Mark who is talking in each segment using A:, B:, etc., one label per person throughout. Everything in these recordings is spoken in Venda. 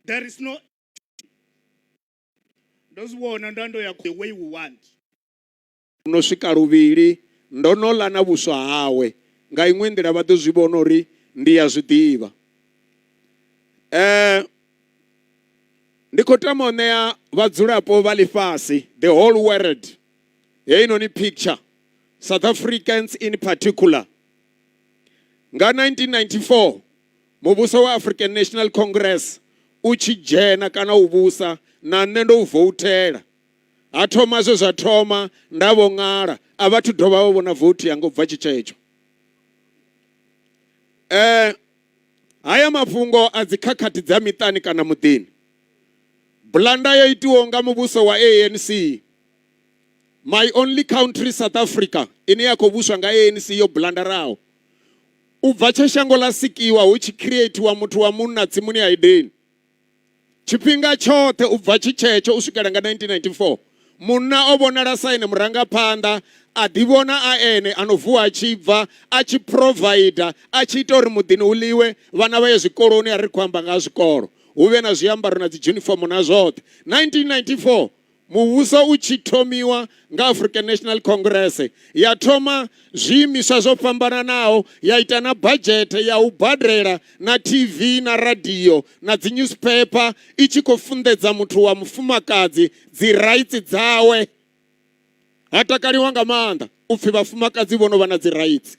A: There is no ndo zwi vhona nda ndo ya the way we want.
B: No swika luvhili ndo no ḽa na vhuswa hawe. Nga iṅwe nḓila vha ḓo zwi vhona uri ndi ya zwi ḓivha. Eh, ndi khou tama u ṋea vhadzulapo vha ḽifhasi, the whole world, heinoni picture, South Africans in particular. Nga 1994 muvhuso wa African National Congress u tshi dzhena kana u vhusa na nṋe ndo u voutela. Ha thoma zwe zwa thoma nda vho ṅala a vhathu dovha vha vhona vothi yanga u bva tshitshetsho. Eh haya mafhungo a dzikhakhathi dza miṱani kana muḓini. Bulanda yo itiwaho nga muvhuso wa ANC my only country South Africa ine ya khou vhuswa nga ANC yo bulandaraho u bva tshe shango ḽa sikiwa hu tshi creatiwa muthu wa munna tsimuni ya Edeni tshifhinga tshoṱhe u bva tshi tshetsho u swikela nga 1994 munna o vhonala sa ene murangaphanḓa a ḓivhona a ene a no vuwa a tshi bva a tshi provider a tshi ita uri muḓini hu ḽiwe vhana vha ye zwikoloni a ri khou amba nga ha zwikolo hu vhe na zwiambaro na dzi uniform na zwoṱhe 1994 Muvhuso u tshi thomiwa nga African National Congress, ya thoma zwiimiswa zwo fhambananaho, ya ita na badzhethe ya u badela na TV na radio na dzi newspaper i tshi khou funḓedza muthu wa mufumakadzi dzi rights dzawe. Ha takaliwa nga maanḓa u pfhi vhafumakadzi vho no vha na dzi rights.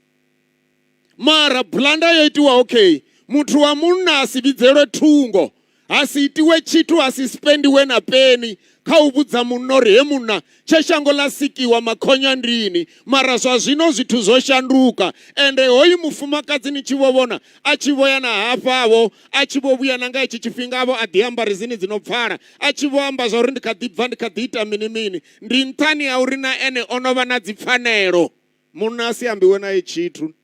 B: Mara bulanda yo itiwaho kei muthu wa munna a si vhidzelwe thungo ha si itiwe tshithu ha si spendiwe na peni kha u vhudza munna uri he munna tshe shango ḽa sikiwa makhonya ndini mara zwa zwino zwithu zwo shanduka ende hoyu mufumakadzi ni tshi vho vhona a tshi vho ya na hafhavho a tshi vho vhuya na nga hetshi tshifhingavho a ḓi amba rizini dzi no pfala a tshi vho amba zwa uri ndi kha ḓi bva ndi kha ḓi ita mini mini ndi nṱhani ha uri na ene o no vha na dzipfanelo Munna a si ambiwe nae tshithu.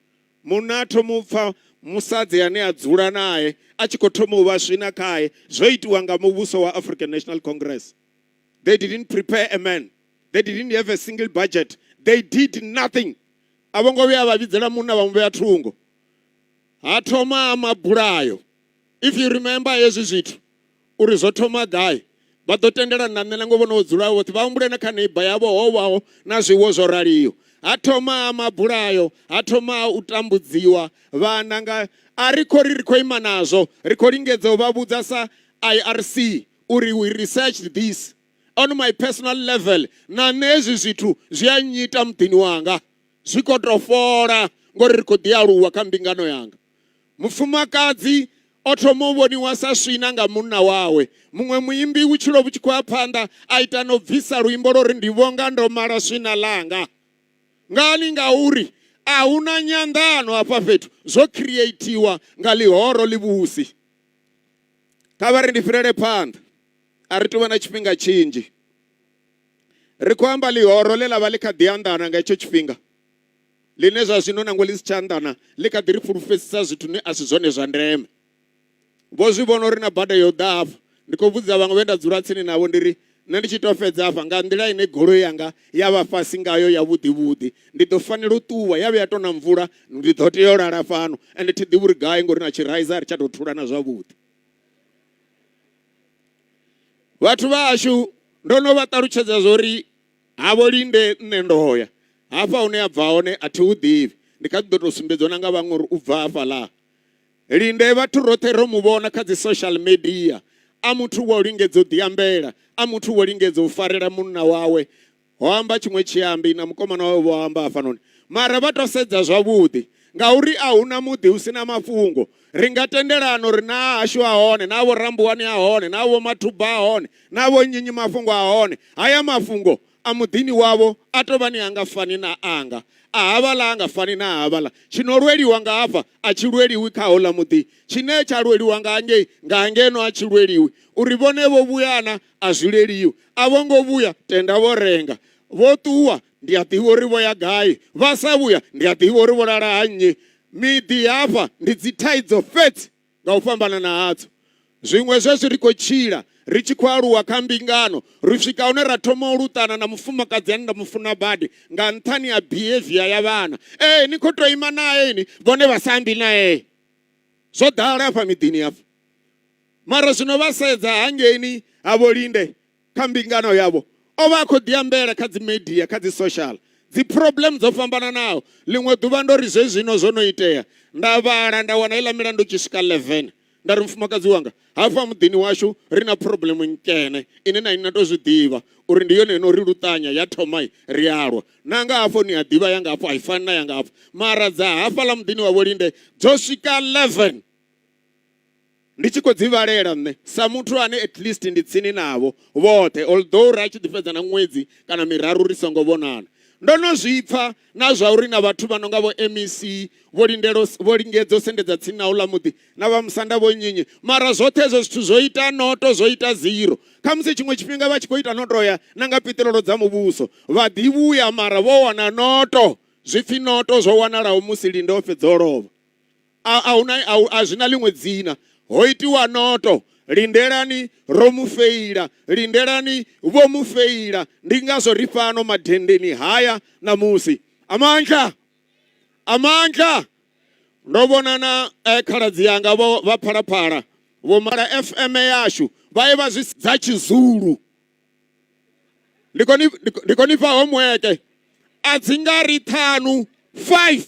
B: Munna a thoma u pfa musadzi ane a dzula nae a tshi khou thoma u vha swina khae. Zwo itiwa nga muvhuso wa African National Congress. They didn't prepare a man. They didn't have a single budget. They did nothing. A vho ngo vhuya vha vhidzela munna vha mu vhea thungo. Ha thoma mabulayo. If you remember hezwi zwithu uri zwo thoma gai vha ḓo tendelana na nṋe nangwe vho no dzula vhoṱhe vha humbule na kha neighbor yavho ho vhaho na zwiwo zwo raliho ha thoma mabulayo ha thoma u tambudziwa vhana nga a ri khou ri ri khou ima nazwo ri khou lingedza u vha vhudza sa IRC uri we researched this on my personal level na nṋe hezwi zwithu zwi a nnyita muḓini wanga zwi khou tou fhola ngori ri khou ḓi aluwa kha mbingano yanga Mufumakadzi o thoma u vhoniwa sa swina nga munna wawe. Muṅwe muimbi vhutshilo vhu tshi khou ya phanḓa a ita na u bvisa luimbo lwo ri ndi vhonga ndo mala swina ḽanga. Ngani? Ngauri a hu na nyanḓano hafha fhethu, zwo khriyeithiwa nga ḽihoro ḽivhusi. Kha vha ri ndi fhirele phanḓa, a ri tou vha na tshifhinga tshinzhi. Ri khou amba ḽihoro ḽe ḽa vha ḽi kha ḓi anḓana nga hetsho tshifhinga. ḽine zwa zwino nangwe ḽi si tsha anḓana ḽi kha ḓi ri fhulufhedzisa zwithu ne a si zwone zwa ndeme vho zwi vhona uri na bada yo ḓa hafha ndi khou vhudza vhaṅwe vhe nda dzula tsini navho ndi ri nṋe ndi tshi tou fhedza hafha nga nḓila ine goloi yanga ya vha fhasi ngayo ya vhuḓi vhuḓi ndi ḓo fanela u ṱuwa ya vhuya tou na mvula ndi ḓo tea u lala fhano ende thi ḓivhi uri gai ngori na tshiraiza a ri tsha tou thulana zwavhuḓi vhathu vha hashu ndo no vha ṱalutshedza zwori Havho linde nṋe ndo ya hafha hune a bva hone a thi hu ḓivhi ndi kha ḓi ḓo tou sumbedziwa na nga vhaṅwe uri u bva hafhaḽa linde vhathu roṱhe ro mu vhona kha dzi social media a muthu wa u lingedza u ḓiambela a muthu wa u lingedza u farela munna wawe ho amba tshiṅwe tshiambi na mukomana wawe vho amba hafhanoni mara vha to sedza zwavhuḓi ngauri a huna muḓi hu si na mafhungo ri nga tendelana uri na hashu a hone na vho rambuwani a hone na vho mathuba a hone na vho nnyi mafhungo a hone haya mafhungo a muḓini wavho a tou vha ni anga fani na anga a havhaḽa a nga fani na havhaḽa tshi no lweliwa nga hafha a tshi lweliwi kha houḽa muḓi tshine tsha lweliwa nga hangei nga hangeno a tshi lweliwi uri vhone vho vhuyana a zwi leliwi a vho ngo vhuya tenda vho renga vho ṱuwa ndi a ḓivha uri vho ya gai vha sa vhuya ndi a ḓivha uri vho lala ha nnyi miḓi hafha ndi dzi thaidzo fhedzi nga u fhambanana hadzo zwiṅwe zwezwi ri khou tshila ri tshi khou aluwa kha mbingano ri swika hune ra thoma u luṱana na mufumakadzi ane nda mu funa badi nga nṱhani ha behavior ya vhana ee ni khou tou ima nae ini vhone vha sa ambi nae zwo ḓala hafha miḓini hafha. Mara zwino vha sedza hangeini ha vho Linde kha mbingano yavho, o vha a khou ḓiambela kha dzi media, kha dzi social, dzi problem dzo fhambananaho. Ḽiṅwe ḓuvha ndo ri zwezwino zwo no itea, nda vhala nda wana iḽa milandu tshi swika 11. Nda ri mufumakadzi wanga, hafha muḓini washu ri na problem nkene ine na inwi na tou zwi ḓivha uri ndi yone ino ri luṱanya ya thoma ri a lwa. Na nga hafho ni a ḓivha ya nga hafho a i fani na ya nga hafho. Mara dza hafhaḽa muḓini wa Vho Linde dzo swika 11. Ndi tshi khou dzi vhalela nṋe sa muthu ane at least ndi tsini navho vhoṱhe, although ra tshi ḓi fhedza na ṅwedzi kana miraru ri songo vhonana. Ndo no zwi pfa na zwa uri na vhathu vha no nga vho MEC vho lindela vho lingedza u sendedza tsini na uḽa muḓi na vha musanda vho nnyi mara zwoṱhe hezwo zwithu zwo ita noto zwo ita zero. Khamusi tshiṅwe tshifhinga vha tshi khou ita noto ya na nga piṱirolo dza muvhuso vha ḓi vhuya mara vho wana noto zwi pfi noto zwo wanalaho musi Linde o fhedza u lovha. A huna a zwi na ḽiṅwe dzina. Ho itiwa noto. Lindelani ro mu feila. Lindelani vho mu feila. Ndi ngazwo ri fhano madenndeni haya ṋamusi. Amandla! Amandla! Ndo vhona na eh, khaladzi yanga vho vha Phalaphala vho mala FM yashu vha ye vha zwi dza Tshizulu. Ndi khou ni ndi khou ni fha homework. A dzi nga ri ṱhanu 5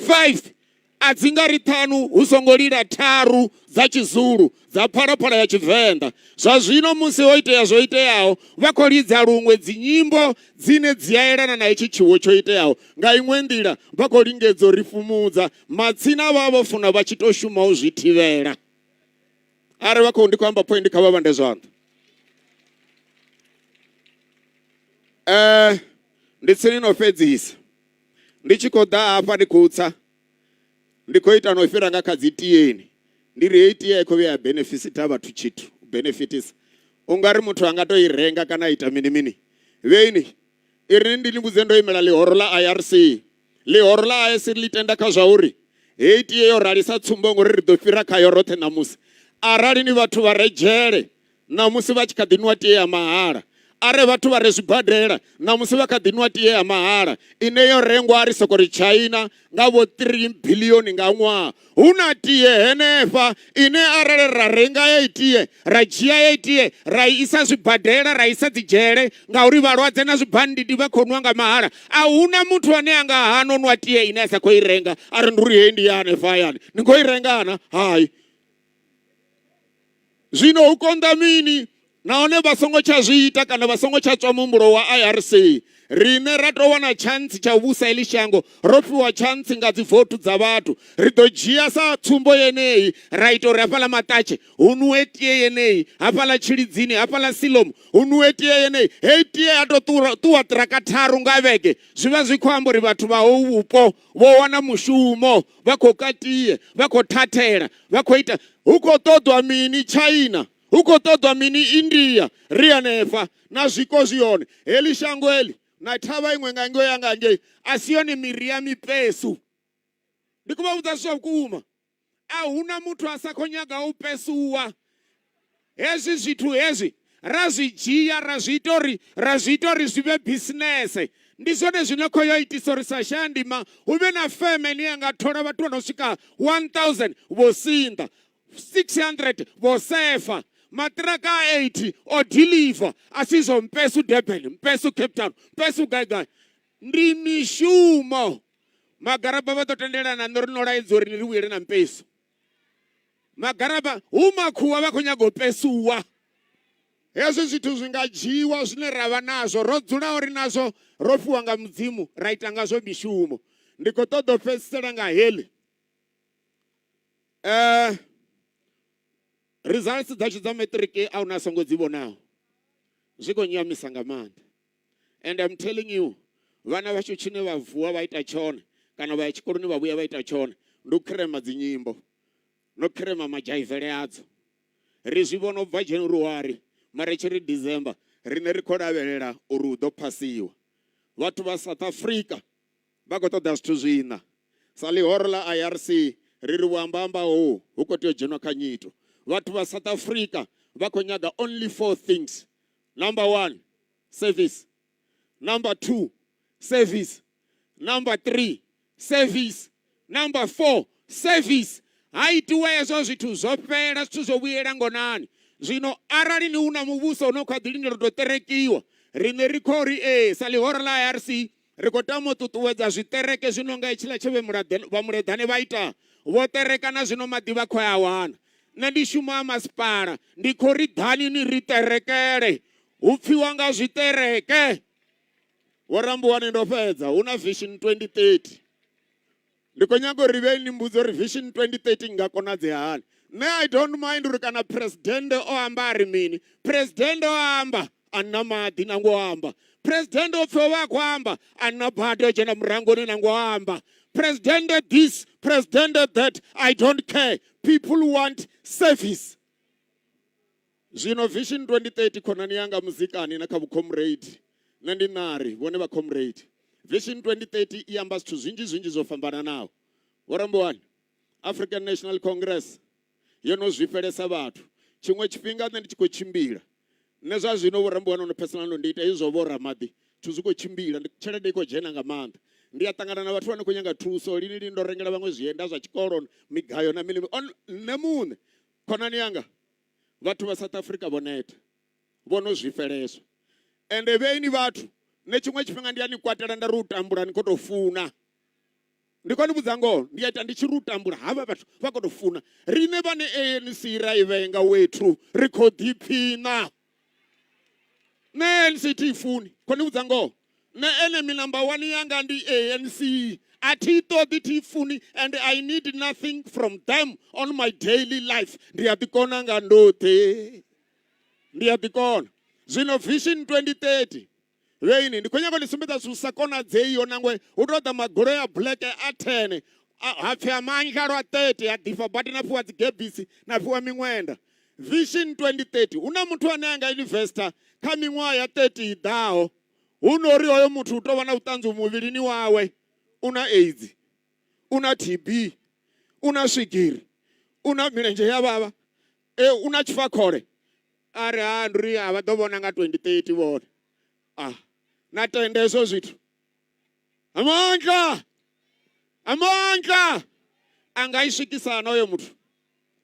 B: 5 A dzi nga ri ṱhanu hu songo lila tharu dza Tshizulu dza Phalaphala ya Tshivenḓa. Zwa zwino musi ho itea zwo iteaho, vha khou lidza luṅwe dzinyimbo dzine dzi a elana na hetshi tshiwo tsho iteaho. Nga iṅwe nḓila vha khou lingedza u ri fhumudza. Matsina vha vho funa vha tshi tou shuma u zwi thivhela. Arali vha khou ndi khou amba point kha vha vhande zwanḓa. Ndi tsini no fhedzisa. Ndi tshi khou ḓa hafha ndi khou tsa ndi khou ita no fhira nga kha dzi tieni ndi ri heyi tie i khou vhuya ya benefisita vhathu tshithu benefitisa u nga ri muthu a nga to i renga kana a ita mini mini vheini i ri ndi ni vhudze ndo imela ḽihoro ḽa IRC ḽihoro ḽa IRC ḽi tenda kha zwa uri heyi tie yo rali sa tsumbo ngori ri ḓo fhira khayo roṱhe ṋamusi arali ni vhathu vha re dzhele Ṋamusi vha tshi kha ḓi nwa tie ya mahala. Are vhathu vha re zwibadela ṋamusi vha kha ḓi nwa tie ya mahala ine yo rengwa ri soko ri China nga vho 3 bilioni nga ṅwaha. Hu na tie henefha ine arali ra renga ya tie ra dzhia ya tie ra i isa zwibadela ra isa dzi dzhele ngauri vhalwadze na zwibandidi vha khou nwa nga mahala. A hu na muthu ane a nga hana u nwa tie ine a sa khou i renga a ri ndi uri heyi ndi ya hanefha hayani ni khou i renga na hai. Zwino hu konḓa mini? Nahone vha songo tsha zwi ita kana vha songo tsha tswa muhumbulo wa IRC. Riṋe ra tou wana tshantsi tsha u vhusa heḽi shango, ro fhiwa tshantsi nga dzivothu dza vhathu. Ri ḓo dzhia sa tsumbo yeneyi ra ita uri hafhaḽa Maṱatshe hu nwiwe tie yeneyi, hafhaḽa Tshilidzini, hafhaḽa Siloam hu nwiwe tie yeneyi. Heyi tie ya tou ṱuwa ṱiraka tharu nga vhege, zwi vha zwi khou amba uri vhathu vha hohu vhupo vho wana mushumo, vha khou ka tie, vha khou thathela, vha khou ita. Hu khou ṱoḓwa mini China? Hu khou ṱoḓwa mini India? Ri hanefha na zwiko zwi hone. Heḽi shango heḽi na thavha iṅwe nga ngei ya nga ngei a si yone miri ya mipesu. Ndi khou vha vhudza zwa vhukuma. A hu na muthu a sa khou nyaga u pesuwa. Hezwi zwithu hezwi ra zwi dzhia ra zwi ita uri ra zwi ita uri zwi vhe bisinese ndi zwone zwine khou yo itisa uri sa shayandima hu vhe na feme ine ya nga thola vhathu vha no swika 1000 vho sinḓa 600 vho sefa maṱiraka a 80 o deliver a si zwo mpesu Durban mpesu Cape Town mpesu gai gai ndi mishumo magaraba vha ḓo tendelana nṋe uri no laedza uri ni ri vhuyele na mpesu Magaraba hu makhuwa vha khou nyaga u pesuwa. Hezwi zwithu zwi nga dzhiiwa zwine ra vha nazwo ro dzulaho ri nazwo ro fhiwa nga Mudzimu ra ita ngazwo mishumo. Ndi khou ṱoḓa u fhedzisela nga heḽi. Eh, results dzashu dza matric a huna songo dzi vhonaho. Zwi khou nyamisa nga maanḓa. And I'm telling you, vhana vhashu tshine vha vuwa vha ita tshone kana vha ya tshikoloni vha vhuya vha ita tshone ndi u khirema dzinyimbo no khirema madzhaivele adzo. Ri zwi vhona u bva January mara tshi ri December riṋe ri khou lavhelela uri hu ḓo phasiwa. Vhathu vha South Africa vha khou ṱoḓa zwithu zwiṋa. Sa ḽihoro ḽa IRC ri ri vhuamba-amba hohu hu khou tea u dzhenwa kha nyito. Vhathu vha South Africa vha khou nyaga only four things. Number one, service. Number 2, service. Number 3, service. Number 4, service. Ha itiwa hezwo zwithu zwo fhela, zwithu zwo vhuyela ngonani. Zwino arali ni hu na muvhuso une u kha ḓi lindela u tou ṱerekiwa, riṋe ri khou ri ee sa ḽihoro ḽa ARC ri khou tama u ṱuṱuwedza zwiṱereke zwi no nga hetshiḽa tshe vha Muleḓane vha ita. Vho ṱereka na zwino maḓi vha khou a wana. Nṋe ndi shuma ha masipala, ndi khou ri ḓani ni ri ṱerekele. Hu pfiwa nga zwiṱereke. Vho Rambuwane ndo fhedza, hu na Vision 2030. Ndi khou nyaga uri vhe ni mbudze uri Vision 2030 nga konadzea hani. Nṋe I don't mind uri kana presidennde o amba a ri mini. Presidennde o amba a nna maḓi nangwe o amba. Presidennde o pfi o vha a khou amba a nna bada o dzhena murangoni nangwe o amba. Presidennde this, presidennde that, I don't care. People want service. Zwino Vision 2030 khonani yanga muzikani na kha vhucomrade nṋe ndi ṋari vhone vha comrade. Vision 2030 i amba zwithu zwinzhi zwinzhi zwo fhambananaho. Vho Rambuwani, African National Congress yo no zwifhelesa vhathu. Tshiṅwe tshifhinga nṋe ndi tshi khou tshimbila nṋe zwa zwino Vho Rambuwani on a personal note ndi ita hezwi zwa vho ramaḓi zwithu zwi khou tshimbila tshelede i khou dzhena nga maanḓa. Ndi a ṱangana na vhathu vha no khou nyaga thuso lini lini ndo rengela vhaṅwe zwienda zwa tshikolo migayo na mini nṋe muṋe khonani yanga Vhathu vha South Africa vho neta, vho no zwifheleswa. Ende vheini vhathu, nṋe tshiṅwe tshifhinga ndi a ni kwatela nda ri u tambula ni khou tou funa. Ndi khou ni vhudza ngoho, ndi a ita ndi tshi ri u tambula havha vhathu vha khou tou funa. Riṋe vhane ANC ra i vhenga wethu ri khou ḓiphina. Nṋe ANC thi i funi, khou ni vhudza ngoho. Nṋe enemy number one yanga ndi ANC. A thi i ṱoḓi, thi i funi and I need nothing from them on my daily life. Ndi a ḓikona nga ndoṱhe, ndi a ḓikona. Zwino Vision 2030 vheini ndi khou nyanga u ni sumbedza zwithu zwi sa konadzeiho nangwe hu tou ḓa magoloi a black a 10 ha pfi a manzhi lwa 30 a ḓifha badi na fhiwa dzigebisi na fhiwa miṅwenda. Vision 2030 hu na muthu ane a nga investor kha miṅwaha ya 30 i ḓaho hu no uri hoyo muthu u tou vha na vhuṱanzi muvhilini wawe u na AIDS, u na TB, u na swigiri, u na milenzhe ya vhavha, e u na tshifakhole. A ri ha ndi uri a vha ḓo vhona nga 2030 vhone. Ah, na tenda hezwo zwithu. Amandla! Amandla! A nga i swikisa na hoyo muthu.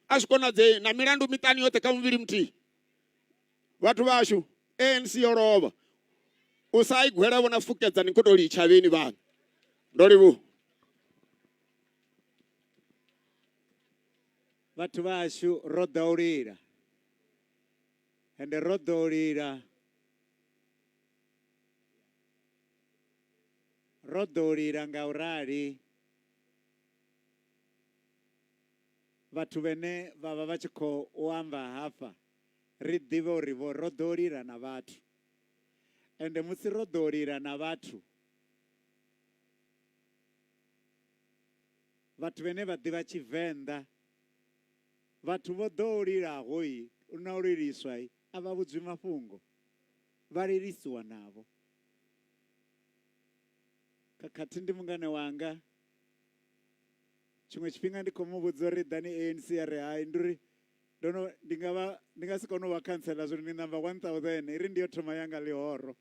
B: A zwi konadzei na milandu miṱani yoṱhe kha muvhili muthihi. Vhathu vhashu, ANC yo lovha. U sa i gwela vhona fukedza ni khou tou litsha vheni vhaṋe. Ndo livhuwa.
C: Vhathu vhashu ro ḓa u lila ende ro ḓo u lila ro ḓo u lila nga u rali vhathu vhene vha vha vha tshi khou amba hafha ri ḓivhe uri vho ro ḓo lila na vhathu ende musi ro ḓo lila na vhathu vhathu vhene vha ḓivha tshivenḓa vhathu vho ḓo lilaho i na u liliswa i a vha vhudzwi mafhungo vha lilisiwa navho khakhathi ndi mungane wanga tshiṅwe tshifhinga ndi khou mu vhudza uri ḓani ANC ya ri hai ndi uri ndo no ndi nga vha ndi nga si kone u vha khantsela zwino ndi namba 1000 iri ndi yo thoma yanga ḽihoro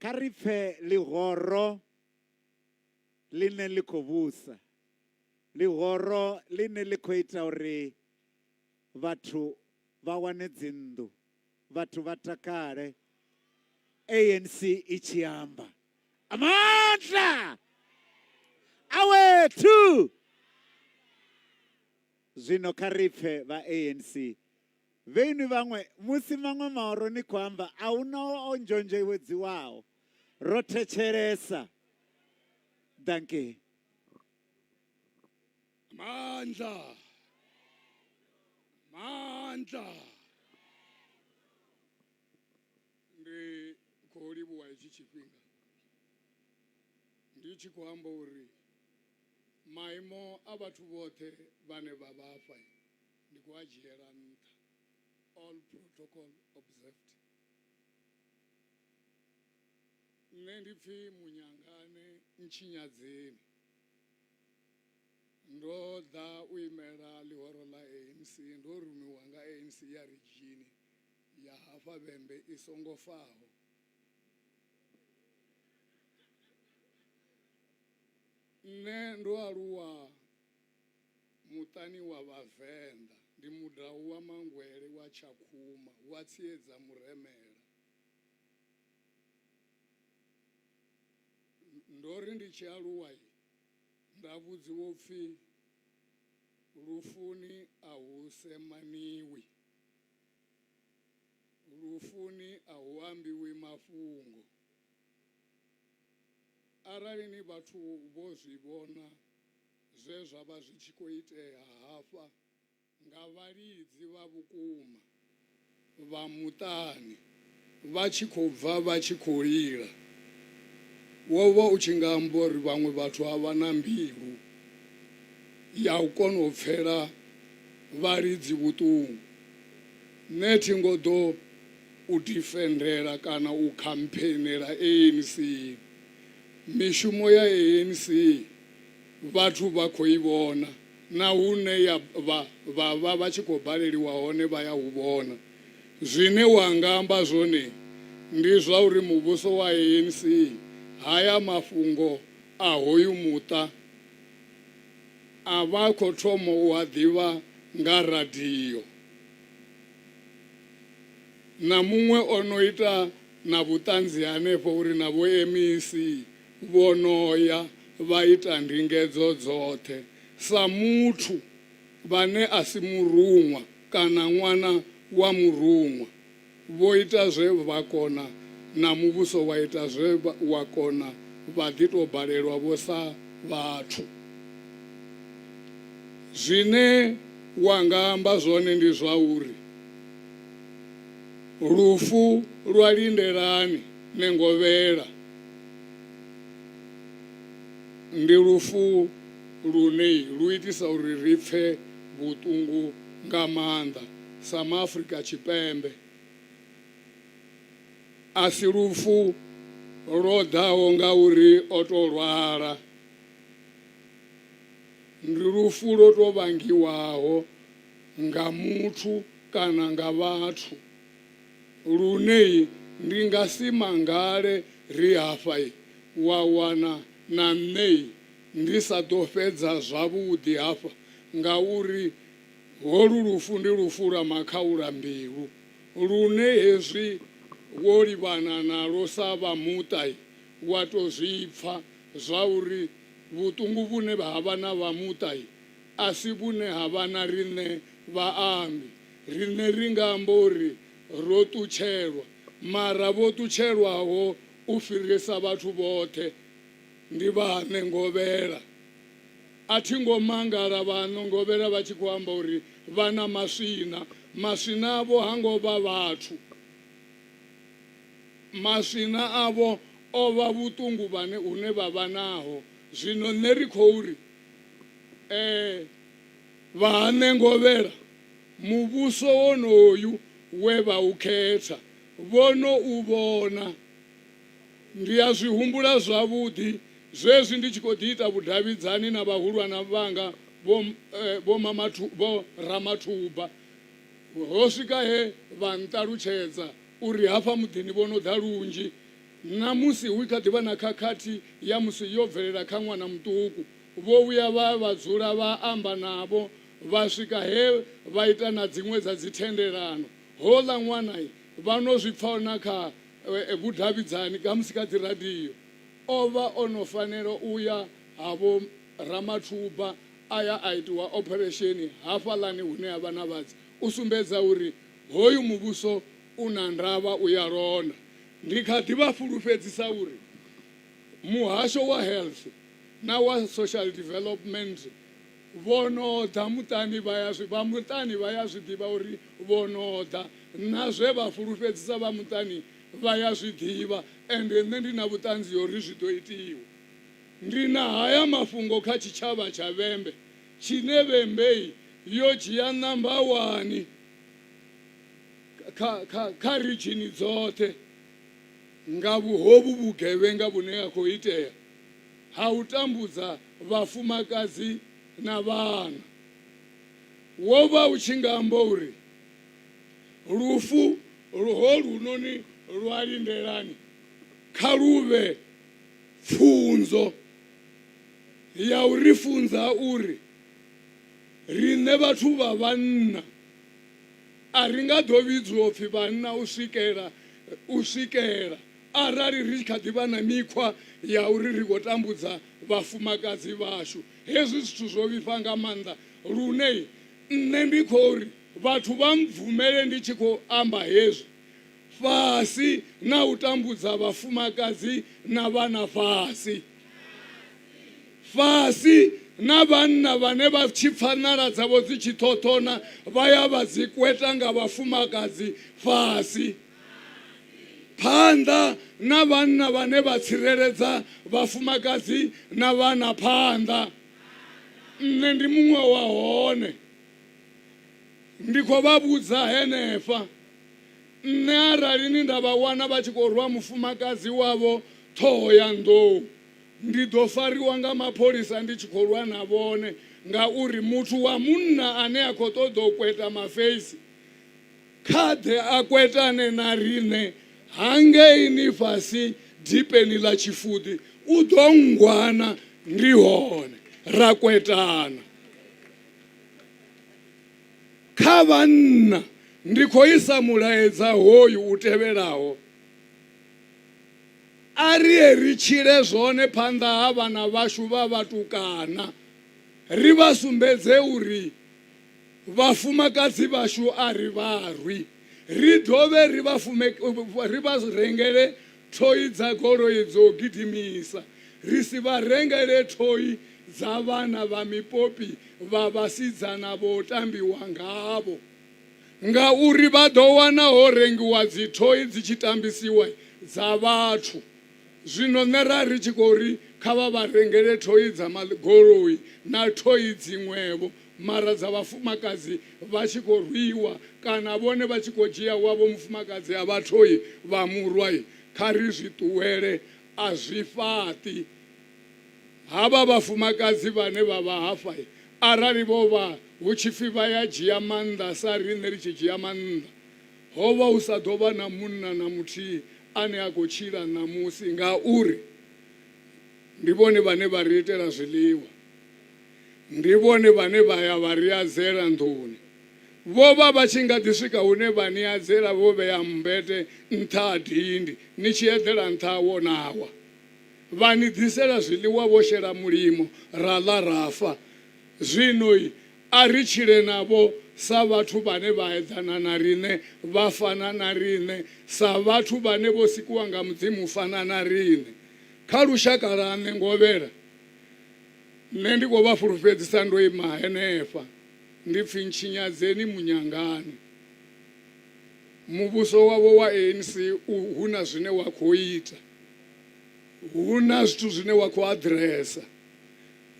C: kha ri pfe ḽihoro ḽine ḽi khou vhusa ḽihoro ḽine ḽi khou ita uri vhathu vha wane dzinnḓu vhathu vha takale ANC i tshi amba amandla awethu zwino kha ri pfe vha ANC vheinwi vhaṅwe musi maṅwe mahoro ni khou amba a hu na o nzhonzhewedziwaho ro thetshelesa danke
D: Mandla. Mandla. Ndi khou livhuwa hetshi tshifhinga ndi tshi khou amba uri maimo a vhathu vhoṱhe vhane vha vha afha ndi khou a dzhiela nṱha all protocol observed nṋe ndi pfi munyangane ntshinyadzeni ndo ḓa u imela ḽihoro ḽa ANC ndo rumiwa nga ANC ya ridzhini ya hafha vhembe i songo faho nṋe ndo aluwa muṱani wa Vhavenḓa, ndi mudau wa Mangwele wa Tshakhuma wa Tsiedza Muremela. Ndo ri ndi tshi aluwa nda vhudziwa upfi lufuni a hu semaniwi, lufuni a hu ambiwi mafhungo. Arali ni vhathu vho zwi vhona zwe zwa vha zwi tshi khou itea hafha nga vhalidzi vha vhukuma vha muṱani vha tshi khou bva vha tshi khou lila, wo vha u tshi nga amba uri vhaṅwe vhathu a vha na mbilu ya u kona u pfela vhalidzi vhuṱungu. Nṋe thi ngo ḓo u difendela kana u khampheinela ANC. Mishumo ya ANC vhathu vha khou i vhona na hune ya vha vha vha vha tshi khou baleliwa hone vha ya hu vhona. Zwine wa nga amba zwone ndi zwa uri muvhuso wa ANC haya mafhungo a hoyu muṱa a vha khou thoma u a ḓivha nga radio. Na muṅwe o no ita na vhuṱanzi hanefho uri na vho MEC vho no ya vha ita ndingedzo dzoṱhe sa muthu vhane a si muruṅwa kana ṅwana wa muruṅwa. Vho ita zwe vha kona na muvhuso wa ita zwe wa kona vha ḓi tou balelwa vho sa vhathu. Zwine wa nga amba zwone ndi zwauri lufu lwa Lindelani Nengovhela ndi lufu lune lu itisa uri ri pfe vhuṱungu nga maanḓa sa maAfrika Tshipembe. A si lufu lwo ḓaho ngauri o tou lwala. Ndi lufu lwo tou vhangiwaho nga muthu kana nga vhathu lune ndi nga si mangale ri hafha wa wana na nṋe ndi sa ḓo fhedza zwavhuḓi hafha ngauri holu lufu ndi lufu lwa makhaulambilu lune hezwi wo livhana nalwo sa vha muṱa wa tou zwi pfa zwauri vhuṱungu vhune ha vha na vha muṱa a si vhune ha vha na riṋe vhaambi. Riṋe ri nga amba uri ro ṱutshelwa, mara vho ṱutshelwaho u fhirisa vhathu vhoṱhe ndi vha Ṋengovhela. A thi ngo mangala vha Ṋengovhela vha tshi khou amba uri vha na maswina. Maswina avho ha ngo vha vhathu. Maswina avho o vha vhuṱungu vhane hune vha vha naho. Zwino nṋe ri khou ri, Ee, vha ha Ṋengovhela, muvhuso wonoyu we vha u khetha vho no u vhona. Ndi a zwi humbula zwavhuḓi zwezwi ndi tshi khou ḓi ita vhudavhidzani na vhahulwana vhanga Vho, Vho Vho Ramathuba. Ho swika he vha nṱalutshedza uri hafha muḓini vho no ḓa lunzhi na musi hu kha ḓi vha na khakhathi ya musi yo bvelela kha ṅwana muṱuku. Vho vhuya vha vha dzula vha amba navho vha swika he vha ita na dziṅwe dza dzithendelano. Houḽa ṅwana vha no zwi pfa na kha vhudavhidzani khamusi kha dziradio, o vha o no fanela u ya ha Vho Ramathuba a ya a itiwa opharesheni hafhaḽani hune ha vha na vhadzi u sumbedza uri hoyu muvhuso u na ndavha u ya londa. Ndi kha ḓi vha fulufhedzisa uri muhasho wa Health na wa Social Development vho no ḓa muṱani vha ya zwi, vha muṱani vha ya zwi ḓivha uri vho no ḓa, na zwe vha fulufhedzisa vha muṱani vha ya zwi ḓivha, ende nṋe ndi na vhuṱanzi ha uri zwi ḓo itiwa. Ndi na haya mafhungo kha tshitshavha tsha Vhembe tshine Vhembei yo dzhia nambawani kha, kha, kha ridzhini dzoṱhe nga vhuhovhu vhugevhenga vhune ha khou itea ha u tambudza vhafumakadzi na vhana. Wo vha u tshi nga amba uri lufu holunoni lwa Lindelani kha lu vhe pfunzo ya u ri funza uri. Riṋe vhathu vha vhanna a ri nga ḓo vhidziwa upfi vhanna u swikela u swikela arali ri tshi kha ḓi vha na mikhwa ya uri ri khou tambudza vhafumakadzi vhashu. Hezwi zwithu zwo vhifha nga maanḓa lune nṋe ndi khou ri vhathu vha mbvumele ndi tshi khou amba hezwi, fhasi na u tambudza vhafumakadzi na vhana fhasi. Fhasi na vhanna vhane vha tshi pfa ṋala dzavho dzi tshi ṱhoṱhona vha ya vha dzi kweta nga vhafumakadzi fhasi. Phanḓa na vhanna vhane vha tsireledza vhafumakadzi na vhana phanḓa. Nṋe ndi muṅwe wa hone. Ndi khou vha vhudza henefha. Nṋe arali ni nda vha wana vha tshi khou rwa mufumakadzi wavho ṱhoho ya nḓou, ndi ḓo fariwa nga mapholisa ndi tshi khou lwa na vhone ngauri muthu wa munna ane a khou ṱoḓa u kweta mafeisi kha ḓe a kwetane na riṋe hangeini fhasi dipeni ḽa Tshifuḓi u ḓo nngwana ndi hone ra kwetana. Kha vhanna ndi khou isa mulaedza hoyu u tevhelaho, A ri ye ri tshile zwone phanḓa ha vhana vhashu vha vhatukana, ri vha sumbedze uri vhafumakadzi vhashu a ri vha rwi, ri dovhe ri vha ri vha rengele thoi dza goloi dzo gidimisa, ri si vha rengele thoi dza vhana vha mipopi vha vhasidzana vho tambiwa ngavho. Ngauri vha ḓo wana ho rengiwa dzithoi dzi tshi tambisiwa dza vhathu. Zwino nṋe ra ri tshi khou ri kha vha vha rengele thoi dza magoloi na thoi dziṅwevho mara dza vhafumakadzi vha tshi khou rwiwa kana vhone vha tshi khou dzhia wavho mufumakadzi a vha thoi vha murwa kha ri zwi ṱuwele a zwi fhaṱi. Havha vhafumakadzi vhane vha vha hafha, arali vho vha hu tshi pfi vha ya dzhia maanḓa sa riṋe ri tshi dzhia maanḓa, ho vha hu sa ḓo vha na munna na muthihi ane a khou tshila ṋamusi, ngauri ndi vhone vhane vha ri itela zwiḽiwa, ndi vhone vhane vha ya vha ri adzela nḓuni. Vho vha vha tshi nga ḓi swika hune vha ni adzela vho vhea mmbete nṱha ha dindi, ni tshi eḓela nṱha hawo na wa. Vha ni ḓisela zwiḽiwa vho shela mulimo, ra ḽa ra fa. Zwino a ri tshile navho sa vhathu vhane vha eḓana na riṋe, vha fana na riṋe, sa vhathu vhane vho sikiwa nga Mudzimu u fana na riṋe. Kha lushaka lwa nṋe Ngovhela, nṋe ndi khou vha fulufhedzisa ndo ima henefha, ndi pfi ntshinyadzeni munyangani. Muvhuso wavho wa ANC u hu na zwine wa khou ita. Hu na zwithu zwine wa khou aḓiresa.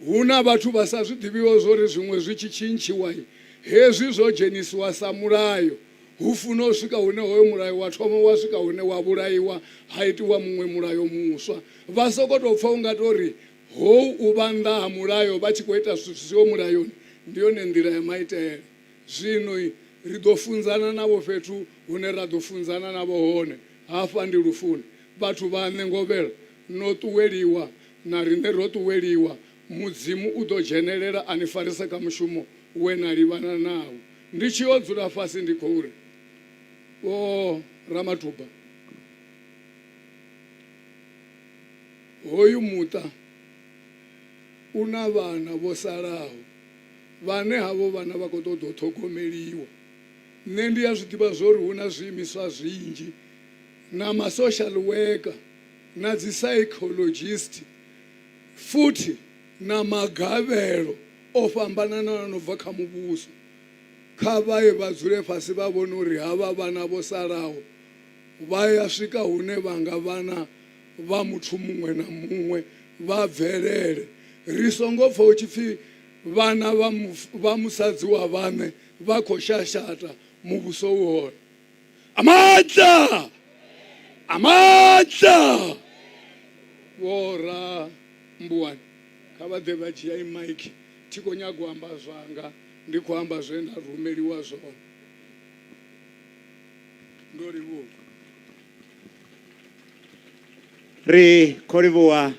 D: Hu na vhathu vha sa zwi ḓivhiho zwo ri zwiṅwe zwi tshi tshintshiwa, hezwi zwo dzhenisiwa sa mulayo, hu funa u swika hune hoyo mulayo wa thoma wa swika hune wa vhulaiwa ha itiwa muṅwe mulayo muswa. Vha sokou tou pfa u nga tou ri hou u vha nnḓa ha mulayo vha tshi khou ita zwithu zwi siho mulayoni ndi yone nḓila ya maitele. Zwino ri ḓo funzana navho fhethu hune ra ḓo funzana navho hone. Hafha ndi lufuni. Vhathu vha nṋe Ngovhela, no ṱuweliwa, na riṋe ro ṱuweliwa. Mudzimu u ḓo dzhenelela a ni farisa kha mushumo we na livhana nawo. Ndi tshi yo dzula fhasi ndi khou ri, Vho Ramatuba, hoyu muṱa u na vhana vho salaho, vhane havho vhana vha khou ṱoḓa u ṱhogomeliwa. Nṋe ndi a zwi ḓivha zwo uri hu na zwiimiswa zwinzhi na ma social worker na dzi psychologist futhi na magavhelo o fhambananaho no bva kha muvhuso. Kha vha ye vha dzule fhasi vha vhone uri havha vhana vho salaho vha ya swika hune vha nga vhana vha muthu muṅwe na muṅwe vha bvelele. Ri songo pfa hu tshi pfi vhana vha musadzi wa vhaṋe vha khou shashata muvhuso u hone. Amandla! Amandla! Vho ra Mbuwani kha vha ḓe vha dzhia mic thi khou nyaga u amba zwanga ndi khou amba zwe nda rumeliwa zwone. Ndo livhuwa.
C: Ri khou livhuwa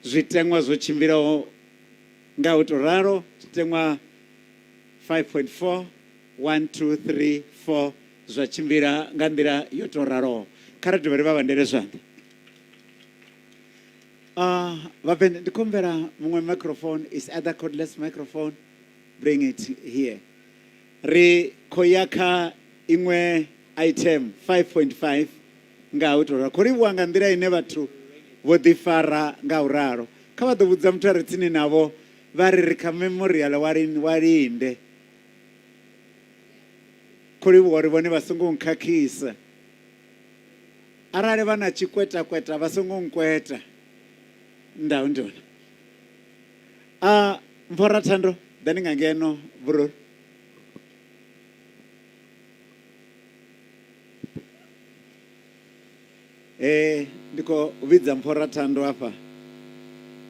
C: zwiteṅwa zwo tshimbilaho. Nga u tou ralo tshiteṅwa 5.4 1 2 3 4 zwa tshimbila nga nḓila yo tou raloho. Kha ri dovhe ri vha vhandele zwanḓa. Uh, Vhabvende, ndi khou humbela muṅwe microphone is either cordless microphone bring it here. Ri khou ya kha iṅwe item 5.5 nga u tou ralo. Khou livhuwa nga nḓila ine vhathu vho ḓifara nga u ralo. Kha vha ḓo vhudza muthu a re tsini navho vha ri ri kha memorial wa wa linde. Khou livhuwa uri vhone vha songo nkhakhisa. Arali vha na tshikwetakweta vha songo nkweta. Ndau ndi hone. A Mpho Rathando, ḓani nga ngeno bro. Eh, ndi khou vhidza Mpho Rathando hafha.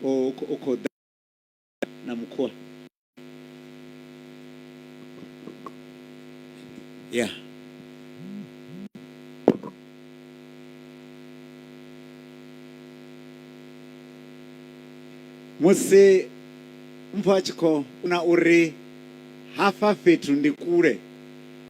C: O u khou ḓa na mukhuwa. Yeah. Musi Mpho a tshi khou na uri hafha fhethu ndi kule.